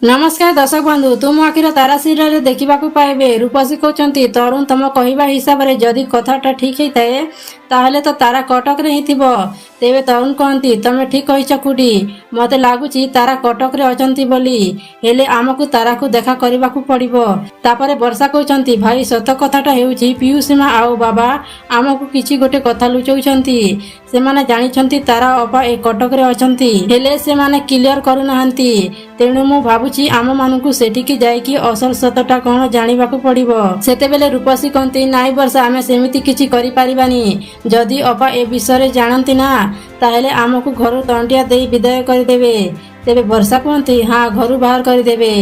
ନମସ୍କାର ଦର୍ଶକ ବନ୍ଧୁ, ତୁମ ଆଖିର ତାରା ସିରିଏଲରେ ଦେଖିବାକୁ ପାଇବେ, ରୂପସୀ କହୁଛନ୍ତି, "ତରୁଣ, ତମ କହିବା ହିସାବରେ ଯଦି କଥାଟା ଠିକ ହେଇଥାଏ, ତାହେଲେ ତ ତାରା କଟକରେ ହିଁ ଥିବ।" ତେବେ ତରୁଣ କହନ୍ତି, "ତମେ ଠିକ କହିଛ ଖୁଡି, ମତେ ଲାଗୁଛି ତାରା କଟକରେ ଅଛନ୍ତି ବୋଲି। ହେଲେ ଆମକୁ ତାରାକୁ ଦେଖା କରିବାକୁ ପଡିବ।" ତାପରେ ବର୍ଷା କହୁଛନ୍ତି, "ଭାଇ, ସତ କଥାଟା ହେଉଛି ପିଉସୀମା ଆଉ ବାବା ଆମକୁ କିଛି ଗୋଟେ କଥା ଲୁଚଉଛନ୍ତି। ସେମାନେ ଜାଣିଛନ୍ତି ତାରା ଅପା ଏ କଟକରେ ଅଛନ୍ତି, ହେଲେ ସେମାନେ କ୍ଲିୟର କରୁନାହାନ୍ତି। ତେଣୁ ମୁଁ ଭାବୁଛି ଆମମାନଙ୍କୁ ସେଠିକି ଯାଇକି ଅସଲ ସତଟା କଣ ଜାଣିବାକୁ ପଡିବ।" ସେତେବେଳେ ରୂପସୀ କହନ୍ତି, "ନାଇଁ ବର୍ଷା, ଆମେ ସେମିତି କିଛି କରିପାରିବାନି। ଯଦି ଅପା ଏ ବିଷୟରେ ଜାଣନ୍ତି ନା, ତାହେଲେ ଆମକୁ ଘରୁ ତଣ୍ଟିଆ ଦେଇ ବିଦାୟ କରିଦେବେ।" ତେବେ ବର୍ଷା କୁହନ୍ତି, "ହଁ, ଘରୁ ବାହାର କରିଦେବେ।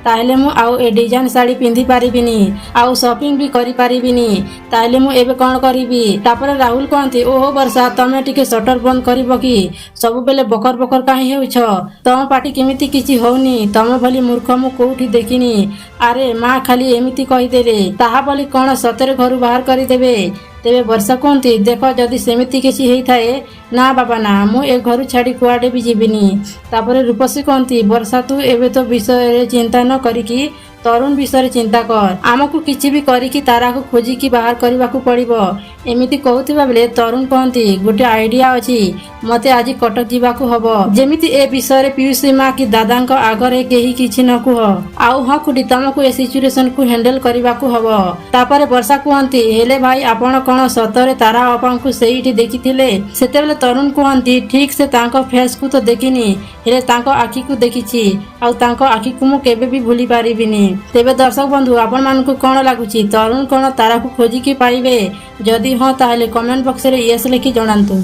ତାହେଲେ ମୁଁ ଆଉ ଏ ଡିଜାଇନ ଶାଢ଼ୀ ପିନ୍ଧି ପାରିବିନି, ଆଉ ସପିଂ ବି କରିପାରିବିନି। ତାହେଲେ ମୁଁ ଏବେ କଣ କରିବି?" ତାପରେ ରାହୁଲ କହନ୍ତି, "ଓହୋ ବର୍ଷା, ତମେ ଟିକେ ସଟର ବନ୍ଦ କରିବ କି? ସବୁବେଳେ ବକର ବକର କାହିଁ ହେଉଛ? ତମ ପାଟି କେମିତି କିଛି ହଉନି? ତମ ଭଳି ମୂର୍ଖ ମୁଁ କୋଉଠି ଦେଖିନି। ଆରେ ମା ଖାଲି ଏମିତି କହିଦେଲେ, ତାହା ବୋଲି କଣ ସତରେ ଘରୁ ବାହାର କରିଦେବେ?" ତେବେ ବର୍ଷା କୁହନ୍ତି, "ଦେଖ, ଯଦି ସେମିତି କିଛି ହେଇଥାଏ ନା ବାବା ନା, ମୁଁ ଏ ଘରୁ ଛାଡ଼ି କୁଆଡ଼େ ବି ଯିବିନି।" ତାପରେ ରୂପସୀ କହନ୍ତି, "ବର୍ଷା, ତୁ ଏବେ ତୋ ବିଷୟରେ ଚିନ୍ତା ନ କରିକି ତରୁଣ ବିଷୟରେ ଚିନ୍ତା କର। ଆମକୁ କିଛି ବି କରିକି ତାରାକୁ ଖୋଜିକି ବାହାର କରିବାକୁ ପଡ଼ିବ।" ଏମିତି କହୁଥିବା ବେଳେ ତରୁଣ କହନ୍ତି, "ଗୋଟେ ଆଇଡିଆ ଅଛି। ମତେ ଆଜି କଟକ ଯିବାକୁ ହବ। ଯେମିତି ଏ ବିଷୟରେ ପିଉସୀ ମା କି ଦାଦାଙ୍କ ଆଗରେ କେହି କିଛି ନ କୁହ। ଆଉ ହଁ ଖୁଡି, ତମକୁ ଏ ସିଚୁଏସନକୁ ହ୍ୟାଣ୍ଡେଲ କରିବାକୁ ହବ।" ତାପରେ ବର୍ଷା କୁହନ୍ତି, "ହେଲେ ଭାଇ, ଆପଣ କଣ ସତରେ ତାରା ଅପାଙ୍କୁ ସେଇଠି ଦେଖିଥିଲେ?" ସେତେବେଳେ ତରୁଣ କୁହନ୍ତି, "ଠିକ ସେ ତାଙ୍କ ଫେସକୁ ତ ଦେଖିନି, ହେଲେ ତାଙ୍କ ଆଖିକୁ ଦେଖିଛି। ଆଉ ତାଙ୍କ ଆଖିକୁ ମୁଁ କେବେ ବି ଭୁଲି ପାରିବିନି।" ତେବେ ଦର୍ଶକ ବନ୍ଧୁ, ଆପଣମାନଙ୍କୁ କଣ ଲାଗୁଛି? ତରୁଣ କଣ ତାରାକୁ ଖୋଜିକି ପାଇବେ? ଯଦି ହଁ, ତାହେଲେ କମେଣ୍ଟ ବକ୍ସରେ ୟେସ୍ ଲେଖି ଜଣାନ୍ତୁ।